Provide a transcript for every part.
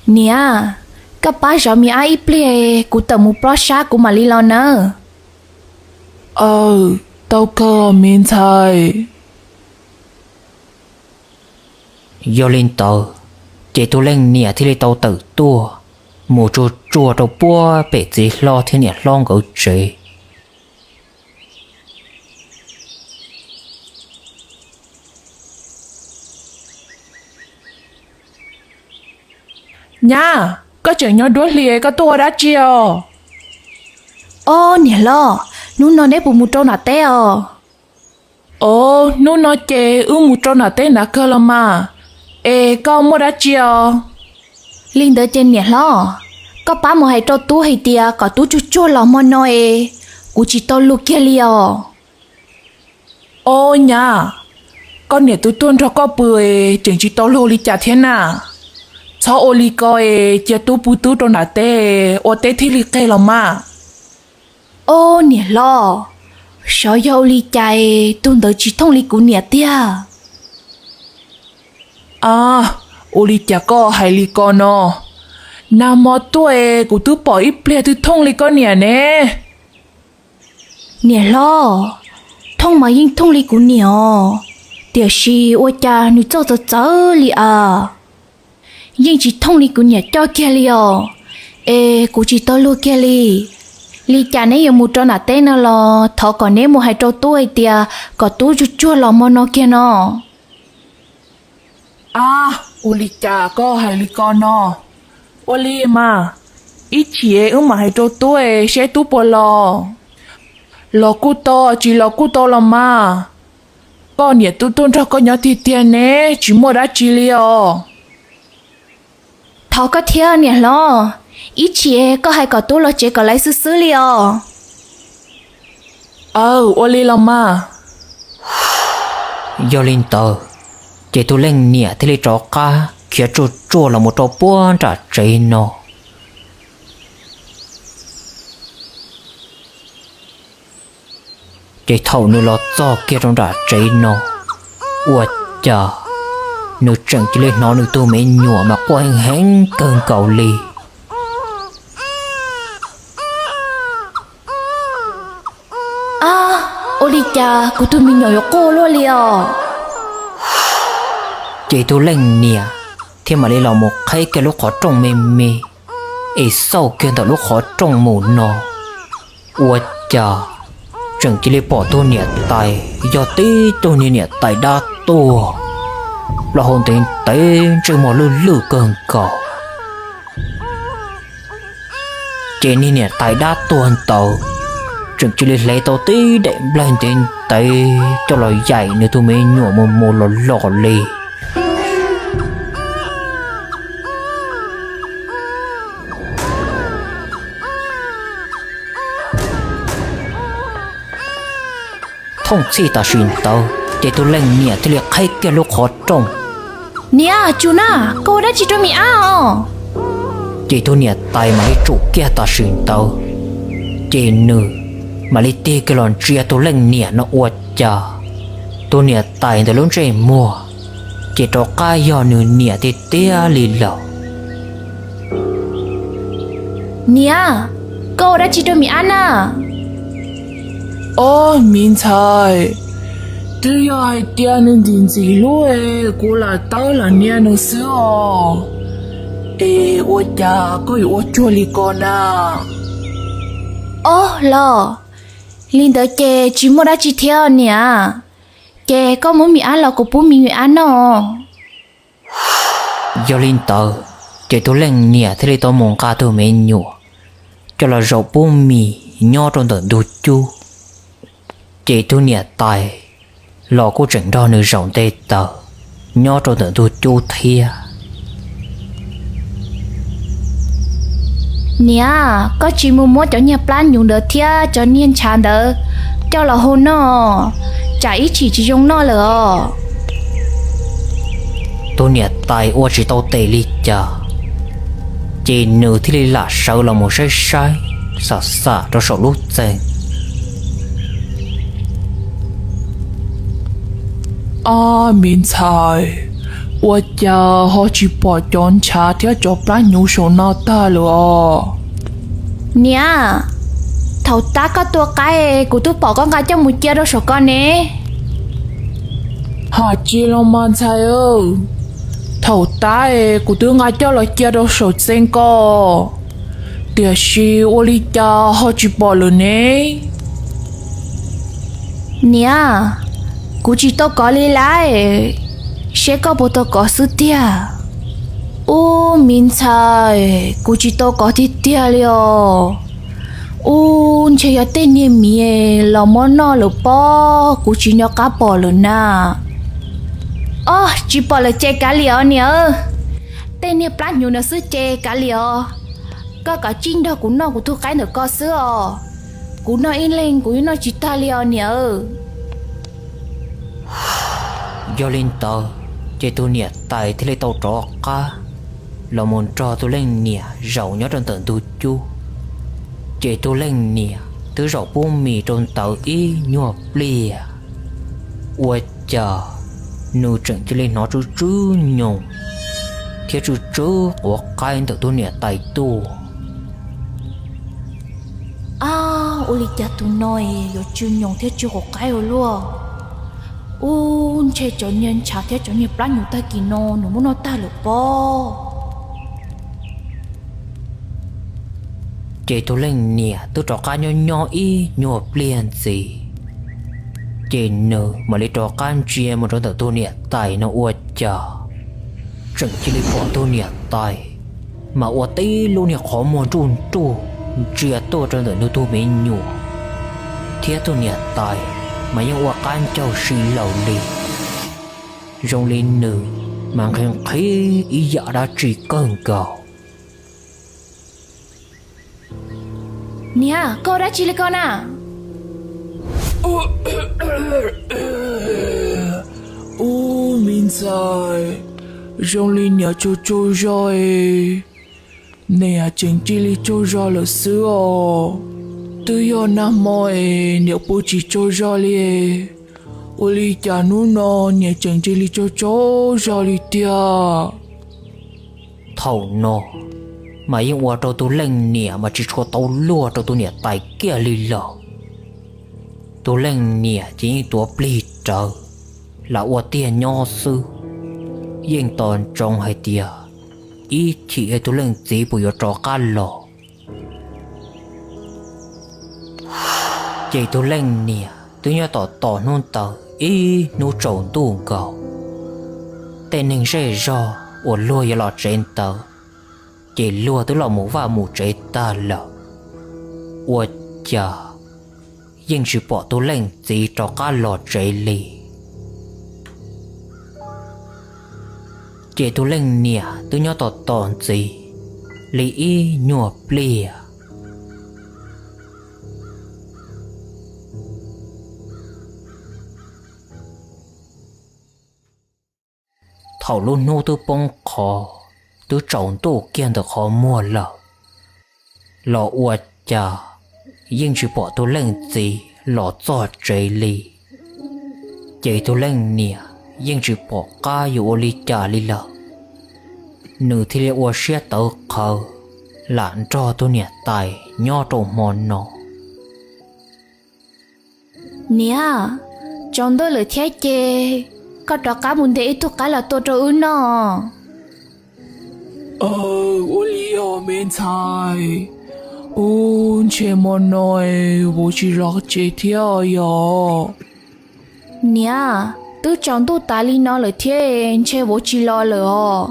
Niam, koj pab zov me ab ib pliag, kuv tawm mus plob sab kuv mam li los nawb. Aw, tau kawg me ntxhais. Yog li ntawd, ces tus leej niam thiaj li tau tawm tuaj mus tsuag tsuag rau puag pem txiv hlob thiab niam hlob nkawd tsev. Nyab, koj tseem nyob duab hli, koj tuaj ua dab tsi os? Ob niam hlob, hnub no neb puas mus rau nram teb os? Os, hnub no ces wb mus rau nram teb nrad kawg los mas. Es koj muaj dab tsi os? Li ntawd ces niam hlob, koj pab mus hais rau tub hais tias kom tub tsuag tsuag los hmo no es, kuv tsis tau luag kiag li os. Ob nyab, koj niam twb tuaj nrog koj pw es tseem tsis tau luag li cas thiab na. Txhob ua li ko es cia tub pw tub rau nram teb, ua teb thiaj li qeg los mas. Ob niam hlob, xyov yog ua li cas es tus ntawd tsis thooj li kuv niam tiag. A, ua li cas koj hais li ko no? Nag hmo tuaj es kuv twb pom ib pliag twb thooj li koj niam ne. Niam hlob, thooj mas yeej thooj li kuv niam os, tiam sis ua cas nws txawj txawv txawv li as. Yeej tsis thooj li kuv niam coj kiag li os. Es kuv tsis tau luag kiag li. Li cas neb yuav mus rau nram teb no los thov kom neb mus hais rau tub hais tias kom tub tsuag tsuag los hmo no kiag no. A, ua li cas koj hais li ko no? Ua li mas, ib chim wb mam hais rau tub seb tub puas los. Los kuj tau, tsis los kuj tau los mas. Koj niam twb tuaj nrog koj nyob tiag tiag ne, tsis muaj dab tsi li os. Thov koj thiab niam hlob, ib chim koj hais kom tub los tsev kom lawv xwb xwb li os. Aw, ua li los mas. Yog li ntawd, ces tus leej niam thiaj li rov qab khiav tsuag tsuag los mus rau puag nram tsev no. Ces thaum nws los txog kiag rau nram tsev no, ua cas nws tseem cia li hnov nws tus me nyuam mas quaj heev heev kawg nkaus li. A, ua li cas kuv tus me nyuam yuav quaj luaj li os? Ces tus leej niam thiaj mam li los mus qheb kiag lub qhov rooj me me, es xauj kiag ntawm lub qhov rooj mus no, ua cas tseem cia li pom tus niam tais yog tib tug niag niam tais dab tuag, plaub hau ntev ntev ntsej muag lwj lwj kawg nkaus. Ces niag niam tais dab tuag ntawd tseem cia li hle tau tib daim nplaig ntev ntev coj los yaim nws tus me nyuam mus mus los los li. Thooj txhij tam sim ntawd ces tus leej niam thiaj li qheb kiag lub qhov rooj. Niam, tsum na, koj ua dab tsi rau mi ab os? Ces tus niam tais mam li tsum kiag tam sim ntawd, ces nws mam li tig kiag los ntsia tus leej niam no ua cas tus niam tais ntawd lub ntsej muag ces rov qab yog nws niam tiag tiag li lawm. Niam, koj ua dab tsi rau mi ab na? Ob, mi ntxhais, twb yog hais tias nws ntxim ntxim hlub es kuv lam tawb lam nias nws xwb os. Es ua cas koj yuav ua cuag li ko na? Ob los, li ntawd ces tsis muaj dab tsi thiab niam. Ces koj muab mi ab los kuv pub mi mi ab noj. Yog li ntawd, ces tus leej niam thiaj li tau mus nqa tus me nyuam coj los zaum pub mis nyob rau ntawm ntug cub. Ces tus niam tais los kuj tseem nrog nws zaum nte taws nyob rau ntawm ntug cub thiab. Niam, koj tsis mus muab cov niag plab nyuv ntawd thiab cov niag ntshav ntawd coj los hau noj, tsam ib chim tsis zoo noj lawm os. Tus niam tais ua tsis tau tes li cas, ces nws thiaj li lam sawv los mus saib saib xam xam rau saum lub txee. Ob, mi ntxhais, Ua cas ho tsis pom cov ntshav thiab cov plab hnyuv saum no tag lawm os? Niam, thaum tab koj tua qaib kuv twb pom koj nqa coj mus cia rau saum ko ne. Hais tsis los mas ntxhais, thaum tab kuv twb nqa coj los cia rau saum txee ko, tiam sis ua li cas ho tsis pom lawm ne? Niam, kuv tsis tau kov li lauj, seb koj puas tau kov xwb tiag. Ub, me ntxhais, kuv tsis tau kov tiag tiag li os. Ub, ntshe yog tej niag miv los muab noj lawm pob, kuv tsis nco qab pom lawm na. Ob, tsis pom lawm ces kav liam os niam. Tej niag plab hnyuv no xwb ces kav liam os. Koj kav tsij nrog kuv noj kuv tus qaib ntawm ko xwb os. Kuv noj ib leeg kuv yeej noj tsis tag li os niam. Yog li ntawd, ces tus niam tais thiaj li tau rov qab los mus nrog tus leej niam zaum nyob rau ntawm ntug cub. Ces tus leej niam twb zaum pub mis rau ntawd ib nyuag pliag, ua cas nws tseem cia li hnov tsw tsw nyoos thiab tsw tsw quav qaib ntawm tus niam tais tuaj. Ab, ua li cas tus no yuav tsw nyoos thiab tsw quav qaib ua luaj? Ub, ntshe cov niag ntshav thiab cov niag plab hnyuv tag kis no nws muab noj tag lawm pob. Ces tus leej niam twb rov qab nyob nyob ib nyuag pliag ntxiv, ces nws mam li rov qab ntsia mus rau ntawm tus niam tais no ua cas tseem cia li pom tus niam tais mas ua tib lub niag qhov muag nruj nruj ntsia tuaj rau ntawm nws tus me nyuam, thiab tus niam tais mas yeej ua qab ncaug si laws li, zoo li nws mas nqhis nqhis ib yam dab tsi kawg nkaus. Niam, koj ua dab tsi li ko na? Ub, me ntxhais, zoo li niam tsaug tsaug zog es, niam tseem cia li tsaug zog lawm xwb os. Twb yog nag hmo es niam pw tsis tsaug zog li, ua li cas hnub no niam tseem cia li tsaug tsaug zog li tiag. Thaum no mas yeej ua rau tus leej niam mas tsis tshua tau luag rau tus niam tais kiag li lawm. Tus leej niam ces yeej tuav plig rawv lam ua tiag nyob xwb, yeej tos ntsoov hais tias ib chim tus leej txiv puas yuav rov qab los. Ces tus leej niam twb nyob tom tom hnub ntawd ib hnub tsaus ntuj nkaus, tej neeg zej zog uas luag yuav los tsev ntawd, ces luag twb los mus vaj mus tsev tag lawm, ua cas yeej tsis pom tus leej txiv rov qab los tsev li. Ces tus leej niam twb nyob tos tos ntxiv li ib nyuag pliag. Thaum lub hnub twb poob qho, twb tsaus ntuj kiag ntawm qhov muag lawm, los ua cas yeej tsis pom tus leej txiv los txog tsev li. Ces tus leej niam yeej tsis pom qab yuav ua li cas li lawm, nws thiaj li ua siab tawv qhawv lam nrog tus niam tais nyob rau hmo no. Niam, tsaus ntuj lawm thiab ces koj rov qab mus ntes ib tug qaib los tua rau wb noj. Aw, ua li os me ntxhais. Ub, ntshe hmo no vauv tsis los tsev thiab yog? Niam, twb tsaus ntuj tas li no lawm thiab ntshe vauv tsis los lawm os.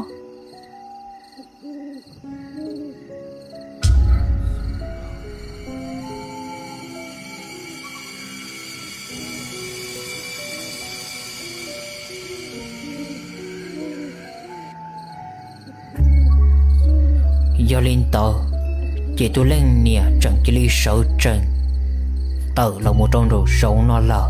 Yog li ntawd, ces tus leej niam tseem cia li sawv tsees tawm los mus rau nraum zoov no lawm.